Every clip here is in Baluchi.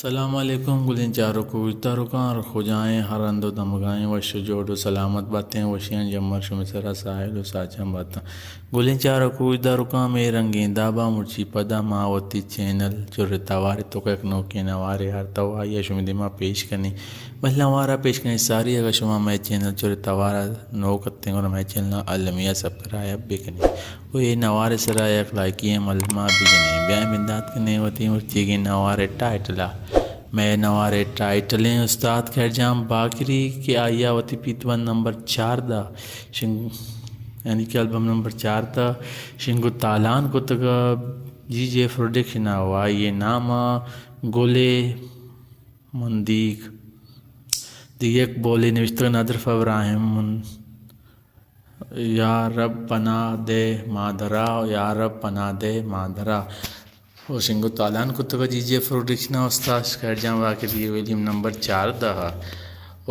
سلام علیکم گلیں چاروکو، گوشداروکاں ہر کجائیں، ہر ہند و دمگائیں، وش و جوڑ و سلامت باتیں، وشیاں جمر شمے سرا ساحل و ساچاں باتاں۔ گلیں چاروکو، گوشداروکاں مئے رنگیں دابا مرچی پدا ما وتی چینل چر توارے توکا یک نوکیں نوارے آرتا و آئیا شمے دیما پیش کنیں۔ بل نوارا پیش کنیں ساری، اگا شما مئے چینل چر توارا نوک اتیں گڑا مئے چینل المیہ سبسکرائب بکنیں۔ و اے نوارے سرا یک لائکی ءِ ملما بجنیں۔ بیائیں بندات کنیں وتی مرچیگیں نوارے ٹائٹل ءَ۔ مئے نوارے ٹائٹلیں استاد خیر جان باقری کہ آئیا وتی پیت بند نمبر چاردہ شنگ-، یعنی کہ البم نمبر چاردہ شنگ و تالان کتگ جی جے پروڈکشن ءَ و آئی ءِ نام ءَ گلے مندیگ۔ دگہ یک بولے نوشتگ نادرف ابراہیم من-، یا رب پناہ دے مادرا، یا رب پناہ دے مادرا۔ و شنگ و تالان کتگ جی جے پروڈکشن ءَ استاد خیر جان باقری ءِ ویلیم نمبر چاردہ ءَ۔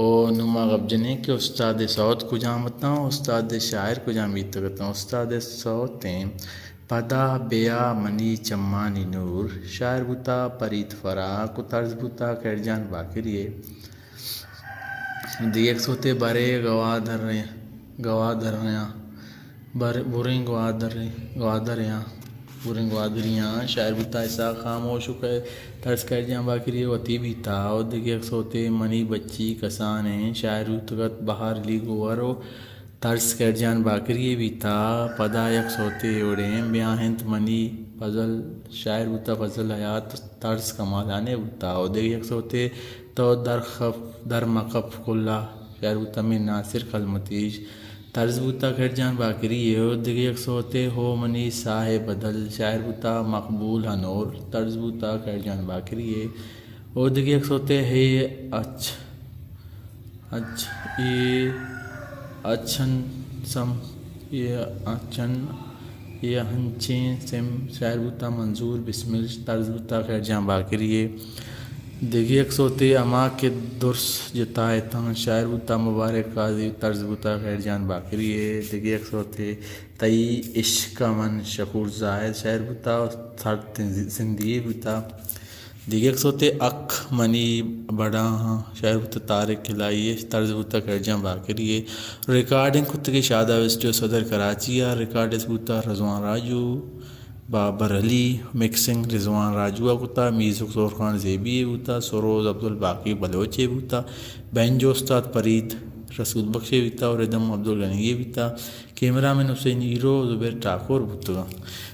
و نوں ما گپ جنیں کہ استاد ءِ سوت کجام اتاں، استاد ءِ شاعر کجام بیتگ اتاں۔ استاد ءِ سوتیں پدا بیا منی چمانی نور، شاعر بوتا پرید فراق و طرز بوتا خیر جان باقری ءِ۔ دگہ یک سوتے برے گوادر، گوادریاں، بر-، بریں گوادر، گوادریاں، بریں گوادریاں، شاعر بوتا اسحاق خاموش و کہ طرز خیر جان باقری ءِ وتی بیتا۔ و دگہ یک سوتے منی بچی کسانیں، شاعر بوتگ ات بہار علی گوہر و طرز خیر جان باقری ءِ بیتا۔ پدا یک سوتے اوڑیں بیا انت منی فضل، شاعر بوتا فضل حیات، طرز کمالان ءِ بوتا۔ و دگہ یک سوتے تو در خف، در مکف کلا، شاعر بوتا میر ناصر کلمتیش، طرز بوتا خیر جان باقری ءِ۔ و دگہ یک سوتے ہو منی ساہ بدل، شاعر بوتا مقبول ہنور، طرز بوتا خیر جان باقری ءِ۔ و دگہ یک سوتے ہے اچ اچ، اے اچن سم، اے اچن، اے ہنچیں سم، شاعر بوتا منظور بسمل، طرز بوتا خیر جان باقری ءِ۔ دگہ یک سوتے ہما کہ درس جتا اتاں، شاعر بوتا مبارک قاضی، طرز بوتا خیر جان باقری ءِ۔ دگہ یک سوتے تئی عشق ءَ من شکور زاہد، شاعر بوتا سرد زندگی بوتا۔ دگہ یک سوتے حق منی بڑا ہاں، شاعر بوتا طارق کلائی ءِ، طرز بوتا خیر جان باقری ءِ۔ ریکارڈنگ کتگی شاداب اسٹوڈیو صدر کراچی ءَ، ریکارڈسٹ بوتا رضوان راجو، بابر علی، مکسنگ رضوان راجو ءَ کتا، میوزک ظہور خان زیبی ءِ بوتا، سروز عبدالباقی بلوچ ءِ بوتا، بینجو استاد فرید رسول بخش ءِ بوتا و ردم عبدالغنی ءِ بوتا۔ کیمرہ مین حسین ہیرو و زبیر ٹاکور بوتگاں۔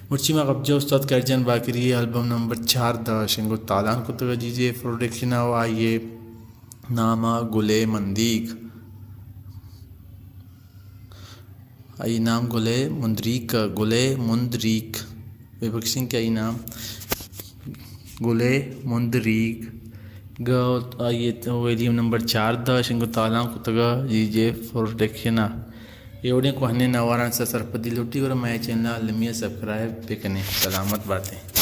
مرچی ما گپ جاں استاد خیر جان باقری ءِ البم نمبر چاردہ شنگ و تالان کتگ جی جے پروڈکشن ءَ و آئی ءِ نام ءَ گلے مندیگ۔ آئی نام گلے مندریک، گلے مندریک۔ ببخشیں کہ آئی نام گلے مندریگ ءَ آئی ءِ ویلیم نمبر چاردہ شنگ و تالان کتگ جی جے پروڈکشن ءَ۔ اے وڑیں کوہنیں نواراں سر سرپدی لوٹی گڑا مئے چینل ءَ المی ءَ سبسکرائب بہ کنیں۔ سلامت باتیں۔